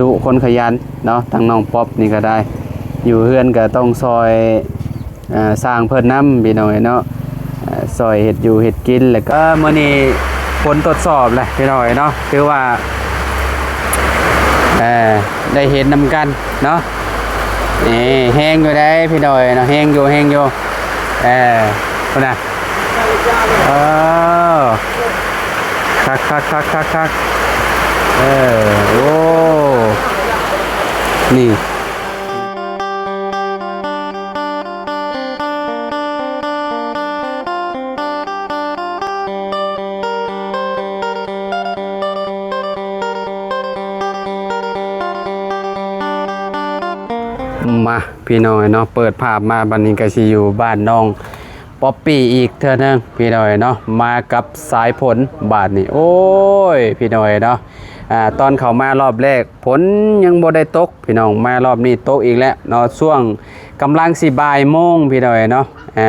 ດຸຄົນຂະຫຍັນເນາະ ທາງນ້ອງປັອບນີ້ກໍໄດ້ ຢູ່ເຮືອນກໍຕ້ອງຊ່ອຍ ເອີ ຊ່າງເພິ່ນນຳ ພີ່ນ້ອງເອີຍເນາະ ເອີ ຊ່ອຍເຮັດຢູ່ເຮັດກິນ ແລ້ວກໍມື້ນີ້ຜົນທົດສອບແຫຼະ ພີ່ນ້ອງເອີຍເນາະ ຖືວ່າ ເອີ ໄດ້ເຫັນນຳກັນເນາະ ນີ້ແຮງຢູ່ເດ້ ພີ່ນ້ອງເອີຍເນາະ ແຮງຢູ່ ແຮງຢູ່ ເອີ ພຸ້ນນະ ເອີ ຄັກໆໆໆໆ ເອີ ໂອ້ ນີ້ ມາ ພີ່ນ້ອງເນາະ ເປີດພາບມາ ບັດນີ້ກໍຊິຢູ່ບ້ານນ້ອງ ປັອບປີ້ອີກເທື່ອໜຶ່ງ ພີ່ນ້ອງເນາະ ມາກັບສາຍຝົນບາດນີ້ ໂອ້ຍ ພີ່ນ້ອງເນາະ ອາ ຕອນເຂົ້າມາລອບແລກ ຝົນຍັງບໍ່ໄດ້ຕົກ ພີ່ນ້ອງ ມາລອບນີ້ຕົກອີກແລ້ວເນາະ ຊ່ວງກຳລັງຊິບ່າຍໂມງ ພີ່ນ້ອງເນາະ ອາ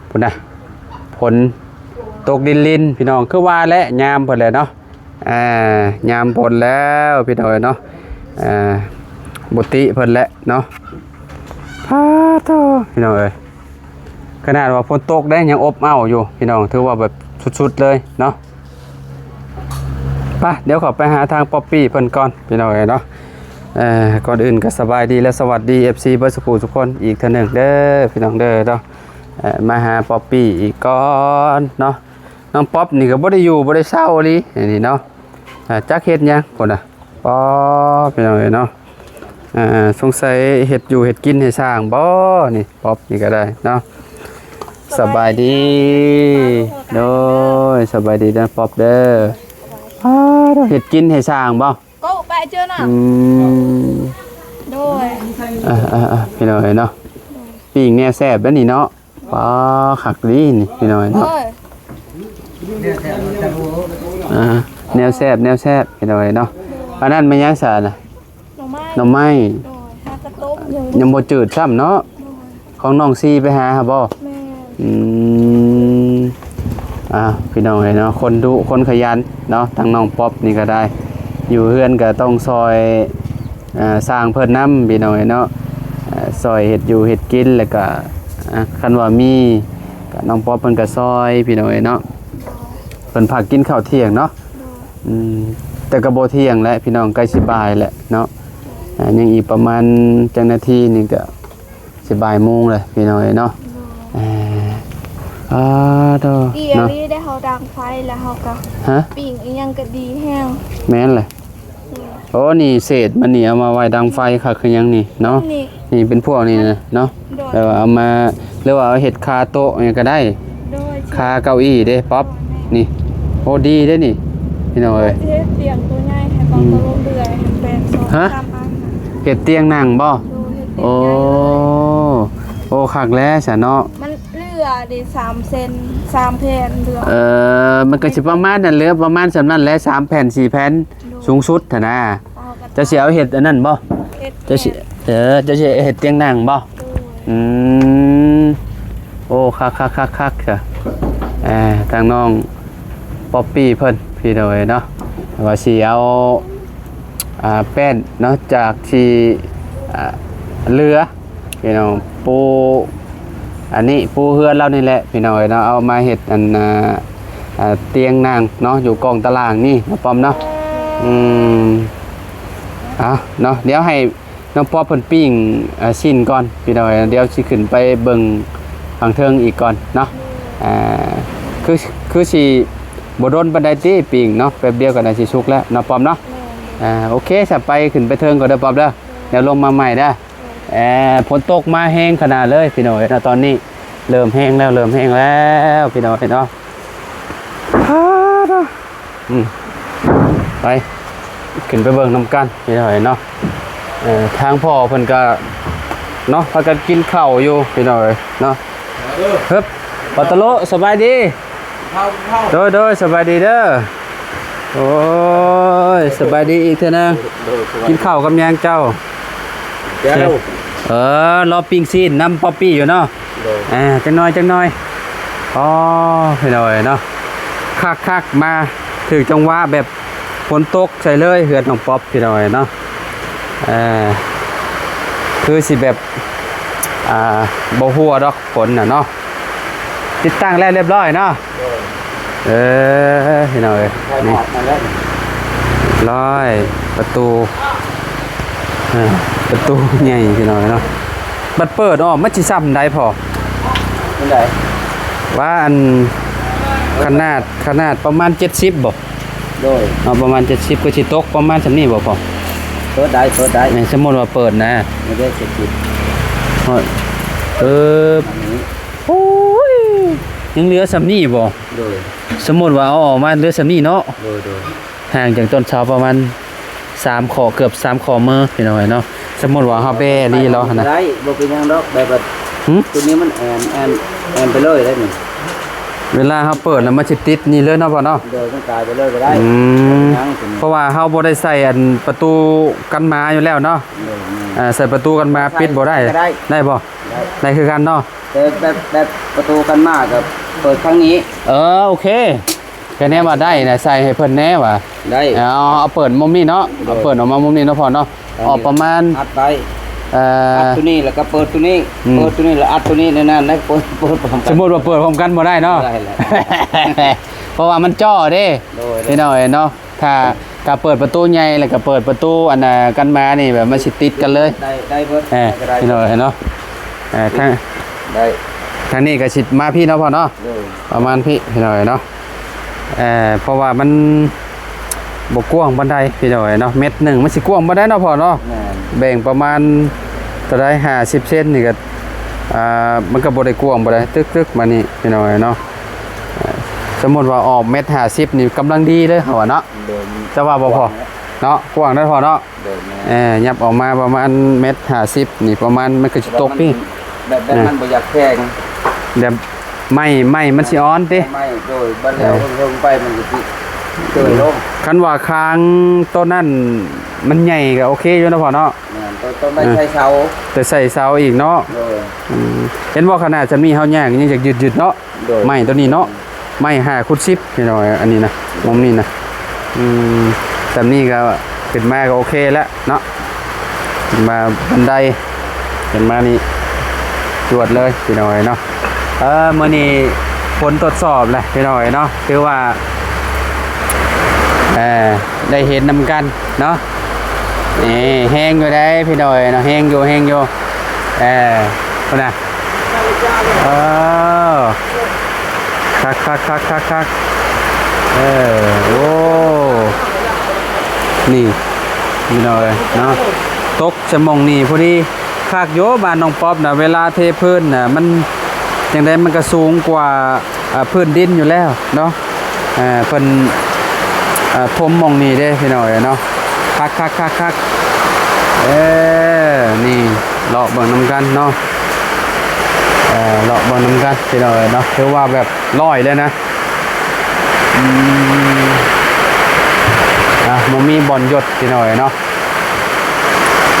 ພຸ້ນນະ ຝົນຕົກລິນໆ ພີ່ນ້ອງ ຄືວ່າແຫຼະ ຍາມເພິ່ນແຫຼະເນາະ ອາ ຍາມຝົນແລ້ວ ພີ່ນ້ອງເນາະ ອາ ບໍ່ຕິເພິ່ນແຫຼະເນາະ ປາໂທ້ ພີ່ນ້ອງເອີຍ ຂະໜາດວ່າຝົນຕົກໄດ້ຍັງອົບເອົ້າຢູ່ ພີ່ນ້ອງ ຖືວ່າແບບສຸດໆເລີຍເນາະ ໄປ ດຽວເຂົ້າໄປຫາທາງປັອບປີ້ເພິ່ນກ່ອນ ພີ່ນ້ອງເອີຍເນາະ ເອີ ກ່ອນອື່ນກໍສະບາຍດີ ແລະ ສະຫວັດດີ ເອັຟຊີ ເບິດສູ່ຜູ້ສູ່ຄົນອີກເທື່ອໜຶ່ງເດີ ພີ່ນ້ອງເດີເນາະ ເອີ ມາຫາປັອບປີ້ອີກກ່ອນເນາະ ນ້ອງປັອບນີ້ກໍບໍ່ໄດ້ຢູ່ບໍ່ໄດ້ເຊົາອີ່ຫຼີ ອັນນີ້ເນາະ ອາ ຈັກເຮັດຫຍັງພຸ້ນນະ ປາ ພີ່ນ້ອງເອີຍເນາະ ອາ ສົງໄສເຮັດຢູ່ເຮັດກິນໃຫ້ຊ່າງບໍນີ້ ປັອບນີ້ກໍໄດ້ເນາະ ສະບາຍດີ ໂດຍ ສະບາຍດີເດີ ປັອບເດີ ປາ ເຮັດກິນໃຫ້ຊ່າງບໍ ກໍໄປເຈີນະ ອືມ ໂດຍ ເອີໆໆ ພີ່ນ້ອງເອີຍເນາະ ປີ້ງແນວແຊບເດ້ນີ້ເນາະ ປາ ຄັກດີນີ້ ພີ່ນ້ອງເນາະ ເອີ ອ່າ ແນວແຊບ ແນວແຊບ ພີ່ນ້ອງເນາະ ອັນນັ້ນແມ່ນຫຍັງຊະນະ ໜໍ່ໄມ້ ໜໍ່ໄມ້ ໂດຍ ຫາກະຕົ້ມຢູ່ ຍັງບໍ່ຈືດຊ້ຳເນາະ ໂດຍ ຂອງນ້ອງຊີໄປຫາຫາບໍ່ ແມ່ນ ອືມ ອ່າ ພີ່ນ້ອງເອີຍເນາະ ຄົນດຸຄົນຂະຫຍັນເນາະ ທາງນ້ອງປັອບນີ້ກໍໄດ້ ຢູ່ເຮືອນກໍຕ້ອງຊ່ອຍ ເອີ ຊ່າງເພິ່ນນຳ ພີ່ນ້ອງເອີຍເນາະ ເອີ ຊ່ອຍເຮັດຢູ່ເຮັດກິນ ແລ້ວກໍ ອ່າ ຄັນວ່າມີ ກໍນ້ອງປັອບເພິ່ນກໍຊ່ອຍ ພີ່ນ້ອງເອີຍເນາະ ເພິ່ນພັກກິນເຂົ້າທ່ຽງເນາະ ອືມ ແຕ່ກໍບໍ່ທ່ຽງແຫຼະ ພີ່ນ້ອງ ໃກ້ຊິບ່າຍແຫຼະເນາະ ອ່າ ຍັງອີກປະມານຈັກນາທີນີ້ກໍຊິບ່າຍໂມງແລ້ວ ພີ່ນ້ອງເອີຍເນາະ ເອີ ອາ ໂທ້ ອີ່ ເນາະ ນີ້ໄດ້ເຮົາດັງໄຟແລ້ວເຮົາກໍ ຮະ ປີ້ງອີ່ຫຍັງກໍດີແຮງ ແມ່ນແຫຼະ ໂອ້ ນີ້ເສດມັນນີ້ເອົາມາໄວ້ດັງໄຟຄັກຄືຫຍັງນີ້ເນາະ ນີ້ ນີ້ເປັນພວກນີ້ນະເນາະ ໂດຍ ແບບວ່າເອົາມາ ຫຼືວ່າເອົາເຮັດຄາໂຕະຫຍັງກໍໄດ້ ໂດຍ ຄາເກົ້າອີ້ເດ້ປັອບ ໂດຍ ນີ້ ໂອ້ ດີເດ້ນີ້ ພີ່ນ້ອງເອີຍ ວ່າຊິເຮັດຕຽງໂຕໃຫຍ່ໃຫ້ປອບ ອືມ ໂຕເລື່ອຍໃຫ້ແປດສອງ ຮະ ສາມອັນ ເຮັດຕຽງນັ່ງບໍ່ ໂດຍ ເຮັດຕຽງໃຫຍ່ເລີຍ ໂອ້ ໂອ້ ຄັກແລ້ວຊະເນາະ ມັນເຫຼືອເດ້ ສາມເຊັນ ສາມແຜ່ນເຫຼືອ ເອີ ມັນກໍຊິປະມານນັ້ນ ເຫຼືອປະມານສ່ຳນັ້ນແຫຼະ ສາມແຜ່ນ ສີ່ແຜ່ນ ໂດຍ ສູງສຸດຫັ້ນນະ ເຈົ້າຊິເອົາເຮັດອັນນັ້ນບໍ່ ເຮັດ ເຈົ້າຊິ ແຜ່ນ ເອີ ເຈົ້າຊິເຮັດຕຽງນັ່ງບໍ່ ໂດຍ ອືມ ໂອ້ ຄັກໆໆໆ ເອີ ທາງນ້ອງປັອບປີ້ເພິ່ນ ພີ່ນ້ອງເອີຍເນາະ ວ່າຊິເອົາ ອ່າ ແປ້ນເນາະ ຈາກທີ່ ອ່າ ເຫຼືອ ພີ່ນ້ອງ ປູ ອັນນີ້ປູເຮືອນລາວນີ້ແຫຼະ ພີ່ນ້ອງເອີຍເນາະ ເອົາມາເຮັດອັນ ອ່າ ອ່າ ຕຽງນັ່ງເນາະ ຢູ່ກ້ອງຕາລ່າງນີ້ເນາະ ປ້ອມເນາະ ອືມ ເອົາເນາະ ດຽວໃຫ້ນ້ອງປັອບເພິ່ນປີ້ງ ອ່າ ຊີ້ນກ່ອນ ພີ່ນ້ອງເອີຍ ດຽວຊິຂຶ້ນໄປເບິ່ງຂ້າງເທິງອີກກ່ອນເນາະ ອ່າ ຄື ຄືຊິບໍ່ດົນປານໃດຕິ ປີ້ງເນາະ ແປັບດຽວກໍໜ້າຊິສຸກແລ້ວເນາະ ປ້ອມເນາະ ອ່າ ໂອເຄ ສະ ໄປ ຂຶ້ນໄປເທິງກ່ອນເດີ ປ້ອມເດີ ດຽວລົງມາໃໝ່ເດີ ເອີ ຝົນຕົກມາແຮງຂະໜາດເລີຍ ພີ່ນ້ອງເອີຍເນາະ ຕອນນີ້ເລີ່ມແຮງແລ້ວ ເລີ່ມແຮງແລ້ວ ພີ່ນ້ອງເອີຍເນາະ ອືມ ໄປ ຂຶ້ນໄປເບິ່ງນຳກັນ ພີ່ນ້ອງເອີຍເນາະ ເອີ ທາງພໍ່ເພິ່ນກະເນາະ ພາກັນກິນເຂົ້າຢູ່ ພີ່ນ້ອງເອີຍເນາະ ເຮີບ ປາຕະໂລ ສະບາຍດີ ໂດຍ ໂດຍ ສະບາຍດີເດີ ໂອ້ຍ ສະບາຍດີອີກເທື່ອໜຶ່ງ ໂດຍ ສະບາຍດີ ກິນເຂົ້າກັບຫຍັງເຈົ້າ? ແຈ່ວ ເອີ ລໍປີ້ງຊີ້ນນຳປັອບປີ້ຢູ່ເນາະ ໂດຍ ອ່າ ຈັກໜ້ອຍ ຈັກໜ້ອຍ ອໍ ພີ່ນ້ອງເອີຍເນາະ ຄັກໆ ມາຖືກຈັງຫວະແບບ ຝົນຕົກໃສ່ເລີຍເຮືອນນ້ອງປັອບ ພີ່ນ້ອງເອີຍເນາະ. ເອີ ຄືຊິແບບ ອ່າ ບໍ່ຮົ່ວດອກຝົນນະເນາະ. ຕິດຕັ້ງແລ້ວລຽບຮ້ອຍເນາະ. ໂດຍ ເອີ ພີ່ນ້ອງເອີຍ ໄຟ ນີ້ ມາແລ້ວ ລອຍປະຕູ ເອີ ປະຕູໃຫຍ່ ພີ່ນ້ອງເນາະ. ບັດເປີດອອກມັນຊິສ່ຳໃດພໍ່? ອັນໃດ? ວ່າອັນ ຂະໜາດ ຂະໜາດປະມານເຈັດສິບບໍ່? ໂດຍ ເນາະ ປະມານເຈັດສິບ ກໍຊິຕົກປະມານສ່ຳນີ້ບໍ່ພໍ່? ເປີດໄດ້ ເປີດໄດ້ ແມ່ນ ສົມມຸດວ່າເປີດນະ ເອີ ເຈັດສິບ ເອີ ອັນນີ້ ໂອ້ຍ ຍັງເຫຼືອສ່ຳນີ້ບໍ່? ໂດຍ ສົມມຸດວ່າເອົາອອກມາເຫຼືອສ່ຳນີ້ເນາະ. ໂດຍ ໂດຍ ຫ່າງຈາກຕົ້ນເສົາປະມານສາມຂໍ້ ເກືອບສາມຂໍ້ມື ພີ່ນ້ອງເອີຍເນາະ. ສົມມຸດວ່າເຮົາແບະນີ້ແລ້ວຫັ້ນນະ ໄດ້ ບໍ່ເປັນຫຍັງດອກ ແບບວ່າ ຫື? ຕົວນີ້ມັນແອນ ແອນ ແອນໄປເລີຍໄດ້ນີ້. ເວລາເຮົາເປີດແລ້ວມັນຊິຕິດນີ້ເລີຍເນາະພໍ່ເນາະ. ໂດຍ ມັນກາຍໄປເລີຍກໍໄດ້. ອືມ ເພາະວ່າເຮົາບໍ່ໄດ້ໃສ່ອັນປະຕູກັນໝາຢູ່ແລ້ວເນາະ. ໂດຍ ແມ່ນ ເອີ ໃສ່ປະຕູກັນໝາປິດບໍ່ໄດ້ ໄດ້ບໍ່? ໄດ້ ໄດ້ຄືກັນເນາະ. ແຕ່ແບບ ແບບປະຕູກັນໝາກໍເປີດທາງນີ້. ເອີ ໂອເຄ ກະແນວ່າໄດ້ນະ ໃສ່ໃຫ້ເພິ່ນແນ່ວ່າ. ໄດ້ ເອົາ ເອົາເປີດມຸມນີ້ເນາະ. ໂດຍ ເອົາເປີດອອກມາມຸມນີ້ເນາະພໍ່ເນາະ. ອັນນີ້ອອກປະມານ ອັດໄວ້ ເອີ ອັດຕົວນີ້ ແລ້ວກໍເປີດຕົວນີ້. ອືມ ເປີດຕົວນີ້ ແລ້ວອັດຕົວນີ້ ໃນນັ້ນ ໃນ ເປີດ ເປີດພ້ອມກັນ. ສົມມຸດວ່າເປີດພ້ອມກັນບໍ່ໄດ້ເນາະ. ບໍ່ໄດ້ແຫຼະ ເພາະວ່າມັນຈໍ້ເດ້. ໂດຍ ພີ່ນ້ອງເອີຍເນາະ. ຖ້າ ຖ້າເປີດປະຕູໃຫຍ່ ແລ້ວກໍເປີດປະຕູອັນ ອ່າ ກັນໝານີ້ ແບບມັນຊິຕິດກັນເລີຍ. ໄດ້ ໄດ້ເບິດ ເອີ ກໍໄດ້ ພີ່ນ້ອງເອີຍເນາະ. ເອີ ທາງ ໄດ້ ທາງນີ້ກໍຊິມາພີ້ເນາະພໍ່ເນາະ. ໂດຍ ປະມານພີ້ ພີ່ນ້ອງເອີຍເນາະ. ເອີ ເພາະວ່າມັນບໍ່ກວ້າງປານໃດ ພີ່ນ້ອງເອີຍເນາະ. ເມັດໜຶ່ງມັນຊິກວ້າງປານໃດເນາະພໍ່ເນາະ. ແມ່ນ ແບ່ງປະມານເທົ່າໃດ ຫ້າສິບເຊັນນີ້ກໍ ອ່າ ມັນກໍບໍ່ໄດ້ກວ້າງປານໃດ ຕຶກໆ ມານີ້ ພີ່ນ້ອງເອີຍເນາະ. ເອີ ສົມມຸດວ່າອອກເມັດຫ້າສິບນີ້ກຳລັງດີເລີຍເຮົາວ່າເນາະ. ໂດຍ ຈະວ່າບໍ່ພໍເນາະ ກວ້າງເນາະພໍ່ເນາະ. ໂດຍ ແມ່ນ ເອີ ຫຍັບອອກມາປະມານເມັດຫ້າສິບນີ້ ປະມານມັນກໍຊິຕົກພີ້ ແບບ ແບບມັນບໍ່ຢາກແຂງ ແບບໄມ້ ໄມ້ມັນຊິອ່ອນຕິ ໄມ້. ໂດຍ ບັດແລ້ວເທິງໄປມັນກໍຊິເຕີຍລົງ. ຄັນວ່າຄາງໂຕນັ້ນມັນໃຫຍ່ກໍໂອເຄຢູ່ເນາະພໍ່ເນາະ. ແມ່ນ ໂຕ ໂຕໄດ້ໃສ່ເສົາ ແຕ່ໃສ່ເສົາອີກເນາະ. ໂດຍ ອືມ ເຫັນບໍ່ ຂະໜາດສ່ຳນີ້ເຮົາຍ່າງຍັງຢາກຍືດໆເນາະ. ໂດຍ ໄມ້ໂຕນີ້ເນາະ ໄມ້ຫ້າຄູນສິບພີ່ນ້ອງ ອັນນີ້ນະ ມຸມນີ້ນະ. ອືມ ສ່ຳນີ້ກໍຂຶ້ນມາກໍໂອເຄແລ້ວເນາະ ຂຶ້ນມາບັນໄດ ຂຶ້ນມານີ້ ຈວດເລີຍພີ່ນ້ອງເອີຍເນາະ. ເອີ ມື້ນີ້ຜົນທົດສອບແຫຼະພີ່ນ້ອງເອີຍເນາະ ຖືວ່າ ເອີ ໄດ້ເຫັນນຳກັນເນາະ. ນີ້ແຮງຢູ່ເດ້ພີ່ນ້ອງເອີຍເນາະ ແຮງຢູ່ ແຮງຢູ່. ເອີ ພຸ້ນນະ ເອີ ຄັກໆໆໆໆ ເອີ ໂອ້ ນີ້ພີ່ນ້ອງເອີຍເນາະ ຕົກໃສ່ໝ່ອງນີ້ພໍດີ. ຄັກຢູ່ບ້ານນ້ອງປັອບນະ ເວລາເທພື້ນນະ ມັນຈັ່ງໃດມັນກໍສູງກວ່າ ອ່າ ພື້ນດິນຢູ່ແລ້ວເນາະ. ເອີ ເພິ່ນ ເອີ ຖົມໝ່ອງນີ້ເດ້ພີ່ນ້ອງເອີຍເນາະ. ຄັກໆໆໆ ເອີ ນີ້ເລາະເບິ່ງນຳກັນເນາະ ເອີ ເລາະເບິ່ງນຳກັນພີ່ນ້ອງເອີຍເນາະ. ຖືວ່າແບບລອຍເລີຍນະ. ອືມ ອ່ະ ບໍ່ມີບ່ອນຢຸດພີ່ນ້ອງເອີຍເນາະ.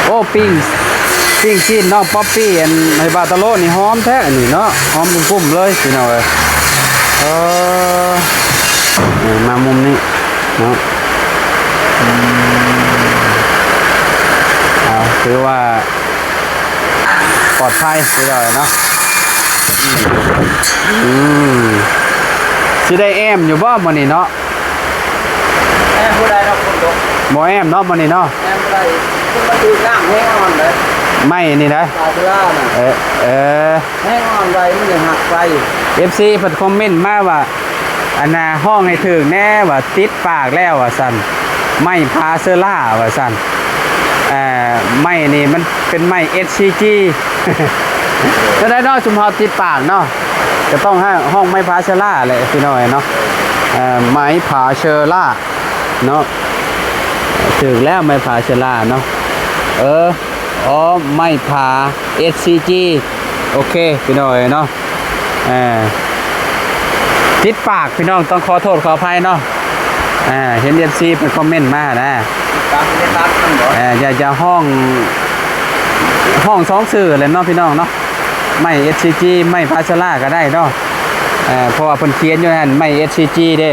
ໂອ້ ປີ້ງ ປີ້ງຊີ້ນນ້ອງປັອບປີ້ ອັນໃຫ້ບ່າວຕາໂລນີ້ຫອມແທ້ອັນນີ້ເນາະ ຫອມກຸ້ມໆເລີຍພີ່ນ້ອງເອີຍ. ເອີ ນີ້ມາມຸມນີ້ເນາະ. ອືມ ເອົາ ຖືວ່າປອດໄພພີ່ນ້ອງເນາະ. ອືມ ຊິໄດ້ແອ້ມຢູ່ບໍ່ມື້ນີ້ເນາະ? ແອ້ມບໍ່ໄດ້ດອກ ຝົນຕົກ ບໍ່ແອ້ມເນາະມື້ນີ້ເນາະ. ແອ້ມບໍ່ໄດ້ ມັນຖືກນ້ຳແຮງອ່ອນເດ້ ໄມ້ນີ້ນະ ປາເຊລານະ. ເອີ ເອີ ແຮງອ່ອນໄວ ມັນຍັງຫັກໄປ. ເອັຟຊີເພິ່ນຄອມເມັນມາວ່າ ອັນນ່າ ຮ້ອງໃຫ້ຖືກແດ່ວ່າ ຕິດປາກແລ້ວວ່າຊັ້ນ ໄມ້ພາເຊື້ອລາວ່າຊັ້ນ. ເອີ ໄມ້ນີ້ມັນເປັນໄມ້ເອັດຊີຈີ ຈັ່ງໃດເນາະ ຊຸມເຮົາຕິດປາກເນາະ ກໍຕ້ອງຮ້ອງໄມ້ພາເຊື້ອລາແຫຼະພີ່ນ້ອງເນາະ. ເອີ ໄມ້ພາເຊື້ອລາ ເນາະ ຖືກແລ້ວ ໄມ້ຜາເຊລາເນາະ. ເອີ ອໍ ໄມ້ຜາ ເອັດຊີຈີ ໂອເຄ ພີ່ນ້ອງເອີຍເນາະ. ເອີ ຕິດປາກພີ່ນ້ອງ ຕ້ອງຂໍໂທດຂໍອະໄພເນາະ. ເອີ ເຫັນເອັຟຊີເພິ່ນຄອມເມັນມານະ ເອີ ຢາກຈະຮ້ອງ ຮ້ອງສອງຊື່ແຫຼະເນາະ ພີ່ນ້ອງເນາະ. ໄມ້ ເອັດຊີຈີ ໄມ້ພາເຊລາກໍໄດ້ເນາະ. ເອີ ເພາະວ່າເພິ່ນຂຽນຢູ່ຫັ້ນ ໄມ້ ເອັດຊີຈີ ເດ້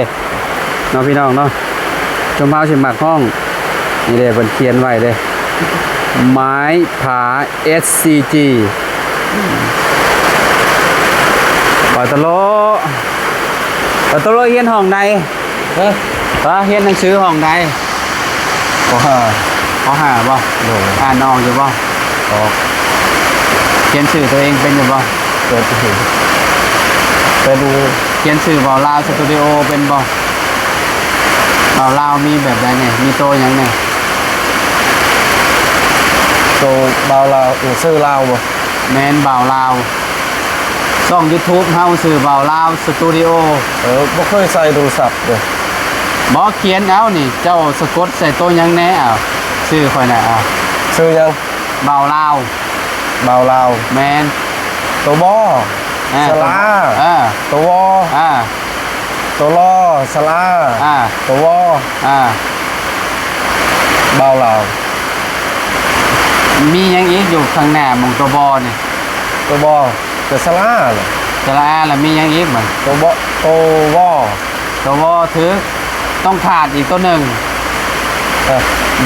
ເນາະ ພີ່ນ້ອງເນາະ. ຊົມເຮົາຊິມັກຮ້ອງ ນີ້ເດ້ ເພິ່ນຂຽນໄວ້ເດ້ ໄມ້ຜາ ເອັສຊີຈີ ປາຕະໂລ ປາຕະໂລຮຽນຫ້ອງໃດ? ຮະ? ປາຮຽນໜັງສືຫ້ອງໃດ? ປໍຫ້າ ປໍຫ້າບໍ່? ໂດຍ. ອ່ານອອກຢູ່ບໍ່? ອອກ. ຂຽນຊື່ໂຕເອງເປັນຢູ່ບໍ່? ເປັນ. ເປັນ. ຂຽນຊື່ບ່າວລາວສະຕູດິໂອເປັນບໍ່? ບ່າວລາວມີແບບໃດແດ່? ມີໂຕຫຍັງແດ່? ໂຕບ່າວລາວ ຊື່ລາວບໍ່? ແມ່ນ ບ່າວລາວ. ຊ່ອງຢູທູບເຮົາຊື່ບ່າວລາວສະຕູດິໂອ. ເອີ ບໍ່ເຄີຍໃສ່ໂທລະສັບເດ້. ບໍ່ ຂຽນເອົານີ້ ເຈົ້າສະກົດໃສ່ໂຕຫຍັງແດ່? ເອົາ ຊື່ຂ້ອຍນະ ເອົາ. ຊື່ຫຍັງ? ບ່າວລາວ. ບ່າວລາວ. ແມ່ນ. ໂຕ ບໍ ອ່າ ສະຫຼາ ໂຕ ເອີ ໂຕ ວໍ ອ່າ ໂຕ ລໍ ສະຫຼາ ອ່າ ໂຕ ວໍ ອ່າ ບ່າວລາວ. ມີຫຍັງອີກຢູ່ຂ້າງໜ້າໝ່ອງໂຕ ບໍ ນີ້? ໂຕ ບໍ ກະສະຫຼາແຫຼະ. ສະຫຼາ ແລ້ວມີຫຍັງອີກບັດ? ໂຕ ບໍ ໂຕ ວໍ. ໂຕ ວໍ ຖືກ. ຕ້ອງຂາດອີກໂຕໜຶ່ງ. ເອີ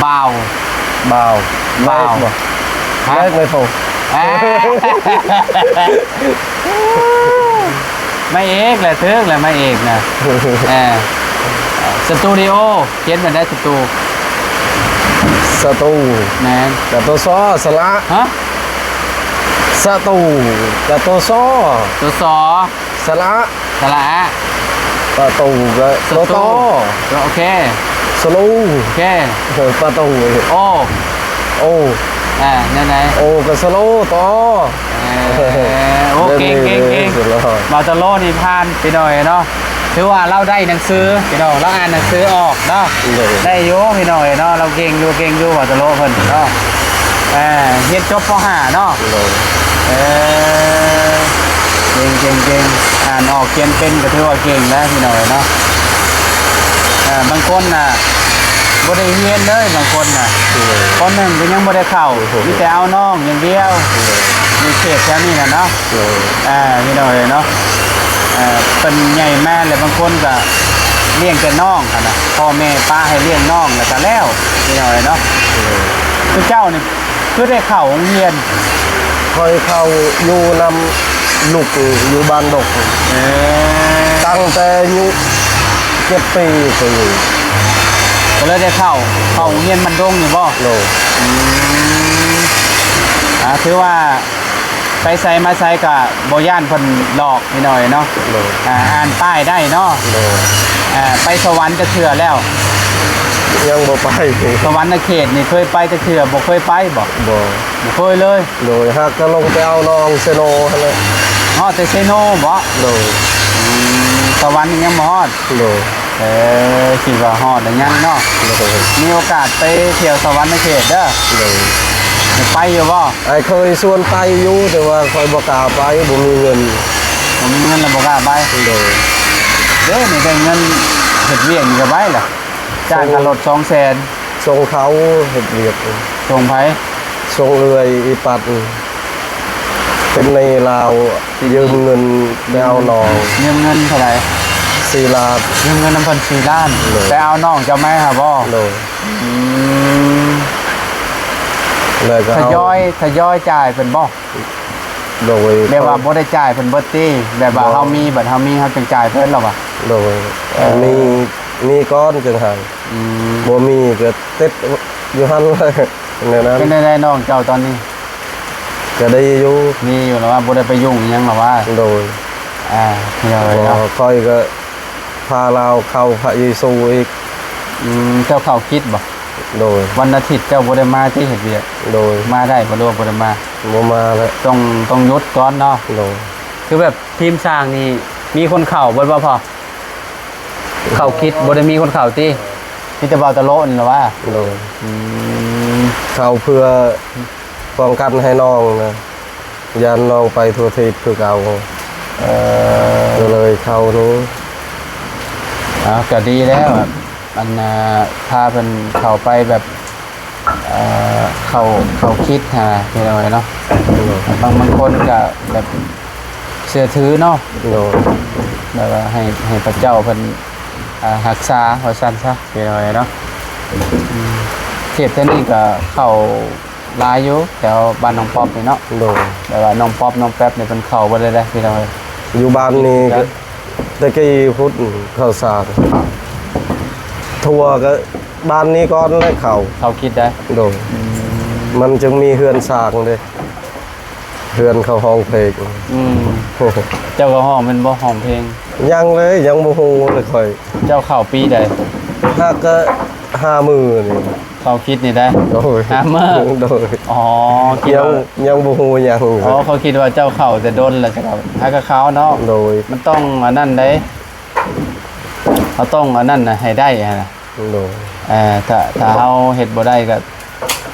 ບ່າວ. ບ່າວ. ບ່າວ. ໄມ້ເອກບໍ່? ຮະ? ໄມ້ເອກ ໄມ້ໂທ. ອ່າ ໄມ້ເອກແຫຼະ ຖືກແຫຼະ ໄມ້ເອກນະ. ເອີ ສະຕູດິໂອ ຂຽນແບບໃດ? ສະຕູ. ສະຕູ. ແມ່ນ. ກະໂຕ ຊໍ ສະຫຼາ. ຮະ? ສະຕູ ກະໂຕ ຊໍ ໂຕ ຊໍ ສະຫຼາ ສະຫຼາ ປະຕູ ກະ ສະຕູ ໂຕ ໂຕ. ໂອເຄ. ສະລູ ໂອເຄ. ເອີ ປະຕູ ໂອ ໂອ ອ່າ ແນວໃດ? ໂອ ກະສະໂລ ໂຕ. ເອີ ໂອ ເກັ່ງ ເກັ່ງ ເກັ່ງ. ບ່າວຕະໂລນີ້ຜ່ານ ພີ່ນ້ອງເອີຍເນາະ. ຖືວ່າລາວໄດ້ໜັງສື ພີ່ນ້ອງ ລາວອ່ານໜັງສືອອກເນາະ. ໂດຍ. ໄດ້ຢູ່ ພີ່ນ້ອງເອີຍເນາະ. ລາວເກັ່ງຢູ່ ເກັ່ງຢູ່ ບ່າວຕະໂລເພິ່ນເນາະ. ເອີ ຮຽນຈົບ ປໍຫ້າ ເນາະ. ໂດຍ. ເອີ ເກັ່ງ ເກັ່ງ ເກັ່ງ. ອ່ານອອກຂຽນເປັນກະຖືວ່າເກັ່ງແລ້ວ ພີ່ນ້ອງເອີຍເນາະ. ເອີ ບາງຄົນນະ ບໍ່ໄດ້ຮຽນເລີຍ ບາງຄົນນະ. ໂດຍ. ປໍໜຶ່ງກະຍັງບໍ່ໄດ້ເຂົ້າ ໂອ້ໂຫ ມີແຕ່ເອົານ້ອງຢ່າງດຽວ. ໂດຍ. ຢູ່ເຂດແຖວນີ້ນະເນາະ. ໂດຍ. ອ່າ ພີ່ນ້ອງເອີຍເນາະ ເອີ ເພິ່ນໃຫຍ່ມາແລ້ວ ບາງຄົນກະລ້ຽງແຕ່ນ້ອງຫັ້ນນະ ພໍ່ແມ່ປະໃຫ້ລ້ຽງນ້ອງແລ້ວກະແລ້ວ ພີ່ນ້ອງເອີຍເນາະ. ໂດຍ. ຄືເຈົ້ານີ້ຄືໄດ້ເຂົ້າໂຮງຮຽນ? ຂ້ອຍເຂົ້າຢູ່ນຳ ລູກຢູ່ບ້ານດົກ. ເອີ ຕັ້ງແຕ່ອາຍຸເຈັດປີ ກະຢູ່ ກະເລີຍໄດ້ເຂົ້າ ເຂົ້າໂຮງຮຽນບ້ານດົງນີ້ບໍ? ໂດຍ. ອືມ ອ່າ ຖືວ່າໄປໃສມາໃສກະບໍ່ຢ້ານເພິ່ນຫຼອກ ພີ່ນ້ອງເນາະ. ໂດຍ. ອ່າ ອ່ານປ້າຍໄດ້ເນາະ. ໂດຍ. ອ່າ ໄປສະຫວັນຈັກເທື່ອແລ້ວ? ຍັງບໍ່ໄປ. ສະຫວັນນະເຂດນີ້ເຄີຍໄປຈັກເທື່ອ? ບໍ່ເຄີຍໄປບໍ? ບໍ່ ບໍ່ເຄີຍເລີຍ. ໂດຍ. ຫາກກະລົງໄປເອົານ້ອງເຊໂນຫັ້ນແຫຼະ. ຮອດແຕ່ເຊໂນບໍ? ໂດຍ. ອືມ ສະຫວັນນີ້ຍັງບໍ່ຮອດ? ໂດຍ. ເອີ ຄິດວ່າຮອດແລ້ວຍັງເນາະ. ໂດຍ. ມີໂອກາດໄປທ່ຽວສະຫວັນນະເຂດເດີ. ໂດຍ. ໄປຢູ່ບໍ່? ອ້າຍເຄີຍຊວນໄປຢູ່ ແຕ່ວ່າຂ້ອຍບໍ່ກ້າໄປ ບໍ່ມີເງິນ. ບໍ່ມີເງິນລະບໍ່ກ້າໄປ? ໂດຍ. ເດ້ ນີ້ໄດ້ເງິນເຮັດວຽກນີ້ກະໄປລະ ຈ່າຍຄ່າລົດສອງແສນ. ສົ່ງເຂົາເຮັດວຽກ. ສົ່ງໃຜ? ສົ່ງເອື້ອຍອີປັດ ເປັນໜີ້ລາວ ຢືມເງິນໄປເອົານ້ອງ. ຢືມເງິນເທົ່າໃດ? ສີ່ລ້ານ. ຢືມເງິນນຳເພິ່ນສີ່ລ້ານ. ໂດຍ. ໄປເອົານ້ອງເຈົ້າມາຫາບໍ່? ໂດຍ. ອືມ ແລ້ວກະ ທະຍອຍ ທະຍອຍຈ່າຍເພິ່ນບໍ່? ໂດຍ. ແບບວ່າບໍ່ໄດ້ຈ່າຍເພິ່ນເບິດຕິ? ແບບວ່າເຮົາມີ ບາດເຮົາມີເຮົາຈຶ່ງຈ່າຍເພິ່ນລະຫວາ? ໂດຍ. ເອີ ມີ ມີກ່ອນຈຶ່ງໃຫ້. ອືມ ບໍ່ມີກະຕິດຢູ່ຫັ້ນແນວນັ້ນ. ເປັນແນວໃດນ້ອງເຈົ້າຕອນນີ້? ກະດີຢູ່. ດີຢູ່ລະຫວາ? ບໍ່ໄດ້ໄປຫຍຸ້ງອີ່ຫຍັງລະຫວາ? ໂດຍ. ອ່າ ເອີ ຂ້ອຍກະພາລາວເຂົ້າພະເຢຊູອີກ. ອືມ ເຈົ້າເຂົ້າຄຣິດບໍ່? ໂດຍ. ວັນອາທິດເຈົ້າບໍ່ໄດ້ມາຕິເຮັດວຽກ? ໂດຍ. ມາໄດ້ບໍ່ ຫຼືວ່າບໍ່ໄດ້ມາ? ບໍ່ມາແລ້ວ. ຕ້ອງ ຕ້ອງຢຸດກ່ອນເນາະ. ໂດຍ. ຄືແບບທີມສ້າງນີ້ມີຄົນເຂົ້າເບິດບໍ່ພໍ່? ເຂົ້າຄຣິດບໍ່ໄດ້ມີຄົນເຂົ້າຕິ? ມີແຕ່ບ່າວຕະໂລະນີ້ລະຫວາ? ໂດຍ. ອືມ ເຂົ້າເພື່ອປ້ອງກັນໃຫ້ນ້ອງນະ ຢ້ານນ້ອງໄປທົ່ວທີບຄືເກົ່າ. ເອີ ກະເລີຍເຂົ້ານີ້. ເອົາ ກະດີແລ້ວ ອັນ ອ່າ ພາເພິ່ນເຂົ້າໄປແບບ ເອີ ເຂົ້າ ເຂົ້າຄຣິດຫັ້ນນະ ພີ່ນ້ອງເອີຍເນາະ. ໂດຍ. ບາງ ບາງຄົນກະແບບເຊື່ອຖືເນາະ. ໂດຍ. ແບບວ່າໃຫ້ ໃຫ້ພະເຈົ້າເພິ່ນ ອ່າ ຮັກສາວ່າຊັ້ນຊະ ພີ່ນ້ອງເອີຍເນາະ. ເຂດແຖວນີ້ກໍເຂົ້າຫຼາຍຢູ່ ແຖວບ້ານນ້ອງປັອບນີ້ເນາະ. ໂດຍ ແຕ່ວ່ານ້ອງປັອບນ້ອງແປັບນີ້ເພິ່ນເຂົ້າເບິດເລີຍເດ້ ພີ່ນ້ອງເອີຍ. ຢູ່ບ້ານນີ້ ແຕ່ກີ້ພຸ້ນເຂົ້າສານ ທົ່ວກໍບ້ານນີ້ກ່ອນແຫຼະເຂົ້າ ເຂົ້າຄິດໄດ້. ໂດຍ ອືມ ມັນຈຶ່ງມີເຮືອນສ້າງເດ້ ເຮືອນເຂົາຮ້ອງເພງ. ອືມ ເຈົ້າກໍຮ້ອງແມ່ນບໍ່ ຮ້ອງເພງ? ຍັງເລີຍ ຍັງບໍ່ຮູ້ເລີຍຂ້ອຍ. ເຈົ້າເຂົ້າປີໃດ? ຫາກະຫ້າມື້ນີ້ ເຂົ້າຄິດນີ້ໄດ້. ໂດຍ ຫ້າມື້. ໂດຍ ອໍ ຄິດວ່າ ຍັງ ຍັງບໍ່ຮູ້ຫຍັງ. ອໍ ເຂົາຄິດວ່າເຈົ້າເຂົ້າແຕ່ດົນແລ້ວ ຫາກະເຂົ້າເນາະ. ໂດຍ ມັນຕ້ອງອັນນັ້ນເດ້ ເຮົາຕ້ອງອັນນັ້ນນະ ໃຫ້ໄດ້ຫັ້ນນະ. ໂດຍ ເອີ ຖ້າ ຖ້າເຮົາເຮັດບໍ່ໄດ້ກໍ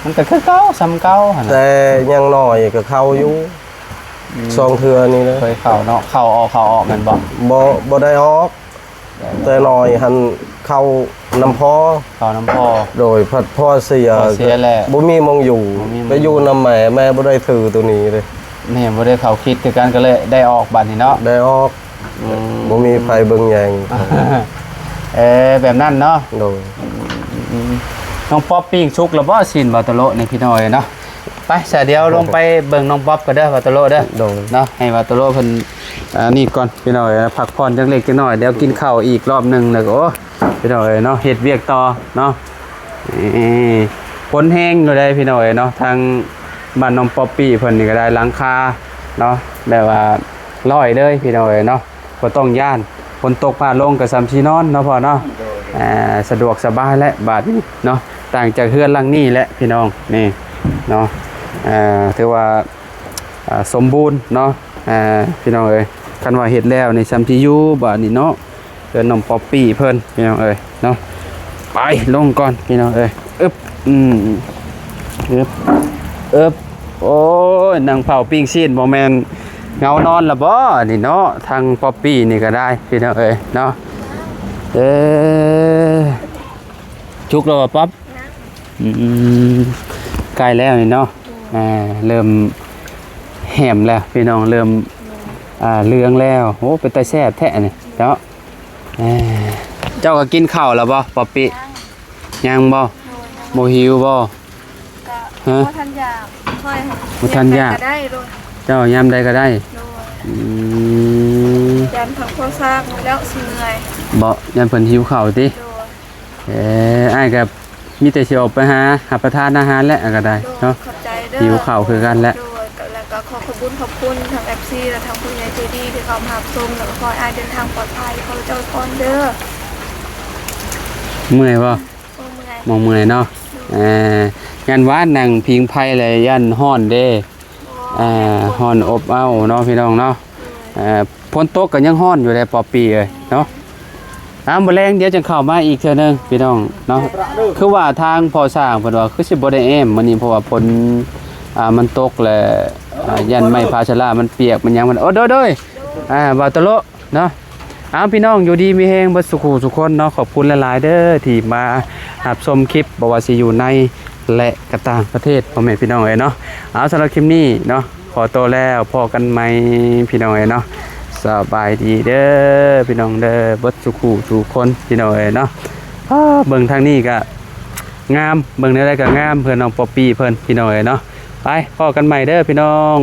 ມັນກໍຄືເກົ່າ ສ່ຳເກົ່າຫັ້ນນະ. ແຕ່ຍັງນ້ອຍກໍເຂົ້າຢູ່ ອືມ ສອງເທື່ອນີ້ນະ ເຄີຍເຂົ້າເນາະ. ເຂົ້າອອກ ເຂົ້າອອກແມ່ນບໍ່? ບໍ່ ບໍ່ໄດ້ອອກ ແຕ່ນ້ອຍຫັ້ນເຂົ້ານຳພໍ່. ເຂົ້ານຳພໍ່. ໂດຍ ພັດພໍ່ເສຍ ພໍ່ເສຍແລ້ວ ບໍ່ມີໝ່ອງຢູ່ ບໍ່ມີໝ່ອງຢູ່ ໄປຢູ່ນຳແມ່ ແມ່ບໍ່ໄດ້ຖືໂຕນີ້ເດ້. ແມ່ບໍ່ໄດ້ເຂົ້າຄິດຄືກັນ ກໍເລີຍໄດ້ອອກບັດນີ້ເນາະ. ໄດ້ອອກ ອືມ ບໍ່ມີໃຜເບິ່ງແຍງ. ເອີ ແບບນັ້ນເນາະ. ໂດຍ ອືມ ນ້ອງປັອບປີ້ງສຸກແລ້ວບໍ່ ຊີ້ນບ່າວໂຕໂລະນີ້ ພີ່ນ້ອງເອີຍເນາະ? ໄປ ສະ ດຽວລົງໄປເບິ່ງນ້ອງປັອບກ່ອນເດີ ບ່າວໂຕໂລະເດີ. ໂດຍ ເນາະ ໃຫ້ບ່າວໂຕໂລະເພິ່ນ ອ່າ ນີ້ກ່ອນ ພີ່ນ້ອງເອີຍ ພັກຜ່ອນຈັກເລັກຈັກນ້ອຍ ດຽວກິນເຂົ້າອີກລອບໜຶ່ງ ແລ້ວກໍ ໂອ້ ພີ່ນ້ອງເອີຍເນາະ ເຮັດວຽກຕໍ່ເນາະ. ນີ້ ຝົນແຮງຢູ່ເດ້ ພີ່ນ້ອງເອີຍເນາະ ທາງບ້ານນ້ອງປັອບປີ້ເພິ່ນນີ້ກໍໄດ້ ຫຼັງຄາເນາະ ແບບວ່າລອຍເລີຍ ພີ່ນ້ອງເອີຍເນາະ. ບໍ່ຕ້ອງຢ້ານ ຝົນຕົກຟ້າລົງກໍສ່ຳຊິນອນເນາະພໍ່ເນາະ. ໂດຍ ອ່າ ສະດວກສະບາຍແຫຼະບາດນີ້ເນາະ ຕ່າງຈາກເຮືອນຫຼັງນີ້ແຫຼະພີ່ນ້ອງ ນີ້ເນາະ. ອ່າ ຖືວ່າ ອ່າ ສົມບູນເນາະ ອ່າ ພີ່ນ້ອງເອີຍ. ຄັນວ່າເຮັດແລ້ວນີ້ສ່ຳຊິຢູ່ບາດນີ້ເນາະ ເຮືອນນ້ອງປັອບປີ້ເພິ່ນ ພີ່ນ້ອງເອີຍເນາະ. ໄປລົງກ່ອນ ພີ່ນ້ອງເອີຍ. ອຶບ ອືມ ອຶບ ອຶບ. ໂອ້ຍ ນັ່ງເຜົາປີ້ງຊີ້ນ ບໍ່ແມ່ນເຫງົານອນລະບໍ່ນີ້ເນາະ. ທາງປັອບປີ້ນີ້ກໍໄດ້ ພີ່ນ້ອງເອີຍເນາະ. ເອີ ສຸກແລ້ວບໍ່ປັອບ? ຍັງ. ອືມ ໃກ້ແລ້ວນີ້ເນາະ. ໂດຍ ອ່າ ເລີ່ມແຫ້ມແລ້ວ ພີ່ນ້ອງ ເລີ່ມ ໂດຍ ອ່າ ເຫຼືອງແລ້ວ. ໂອ້ ເປັນຕາແຊບແທ້ນີ້ເນາະ. ເອີ ເຈົ້າກໍກິນເຂົ້າແລ້ວບໍ່ ປັອບປີ້? ຍັງ. ຍັງບໍ່? ໂດຍ ຍັງ. ບໍ່ຫິວບໍ່? ກໍ ຮະ? ບໍ່ທັນຢາກ ຄ່ອຍ ບໍ່ທັນຢາກ ຍາມໃດກໍໄດ້ໂລດ. ເຈົ້າ ຍາມໃດກໍໄດ້. ໂດຍ ອືມ ຢ້ານທາງພໍ່ສ້າງແລ້ວຊິເມື່ອຍ. ບໍ່ ຢ້ານເພິ່ນຫິວເຂົ້າຕິ? ໂດຍ ເອີ ອ້າຍກໍມີແຕ່ຊິອອກໄປຫາຮັບປະທານອາຫານແຫຼະ ກໍໄດ້ເນາະ. ໂດຍ ຂອບໃຈເດີ ຫິວເຂົ້າຄືກັນແຫຼະ. ໂດຍ ກໍ ແລ້ວກໍຂໍຂອບບຸນຂອບຄຸນທາງເອັຟຊີ ແລະ ທາງຜູ້ໃຫຍ່ໃຈດີທີ່ເຂົ້າມາຮັບຊົມ ແລ້ວກໍຂໍໃຫ້ອ້າຍເດີນທາງປອດໄພ ຂໍເຈົ້າກ່ອນເດີ. ເມື່ອຍບໍ່? ບໍ່ເມື່ອຍ. ບໍ່ເມື່ອຍເນາະ. ໂດຍ ເອີ ຢ້ານວ່ານັ່ງພິງໄຟແລ້ວຢ້ານຮ້ອນເດ້. ອ່າ ຮ້ອນອົບເອົ້າເນາະ ພີ່ນ້ອງເນາະ. ໂດຍ ເອີ ຝົນຕົກກໍຍັງຮ້ອນຢູ່ເດ້ ປັອບປີ້ເອີຍເນາະ. ອ້າວ ມື້ແລງດຽວຈັ່ງເຂົ້າມາອີກເທື່ອໜຶ່ງ ພີ່ນ້ອງເນາະ. ໂດຍ ຄືວ່າທາງພໍ່ຊ່າງເພິ່ນວ່າຄືຊິບໍ່ໄດ້ແອ້ມມື້ນີ້ ເພາະວ່າຝົນ ອ່າ ມັນຕົກແລ້ວ ອ່າ ຢ້ານໄມ້ພາຊາລາມັນປຽກ ມັນຫຍັງ ມັນ ໂອ້ ໂດຍ ໂດຍ ອ່າ ບ່າວຕະໂລະ ເນາະ. ເອົາ ພີ່ນ້ອງ ຢູ່ດີມີແຮງເບິດສູ່ຄູ່ສູ່ຄົນເນາະ. ຂອບຄຸນຫຼາຍໆເດີທີ່ມາຮັບຊົມຄລິບ ບໍ່ວ່າຊິຢູ່ໃນ ແລະ ກະຕ່າງປະເທດ ພໍ່ແມ່ພີ່ນ້ອງເອີຍເນາະ. ເອົາ ສຳລັບຄລິບນີ້ເນາະ ຂໍໂຕແລ້ວ ພໍ້ກັນໃໝ່ ພີ່ນ້ອງເອີຍເນາະ. ສະບາຍດີເດີ ພີ່ນ້ອງເດີ ເບິດສູ່ຄູ່ສູ່ຄົນ ພີ່ນ້ອງເອີຍເນາະ. ອ້າ ເບິ່ງທາງນີ້ກະງາມ ເບິ່ງແນວໃດກະງາມ ເພື່ອນນ້ອງປັອບປີ້ເພິ່ນ ພີ່ນ້ອງເອີຍເນາະ. ໄປ ພໍ້ກັນໃໝ່ເດີ ພີ່ນ້ອງ.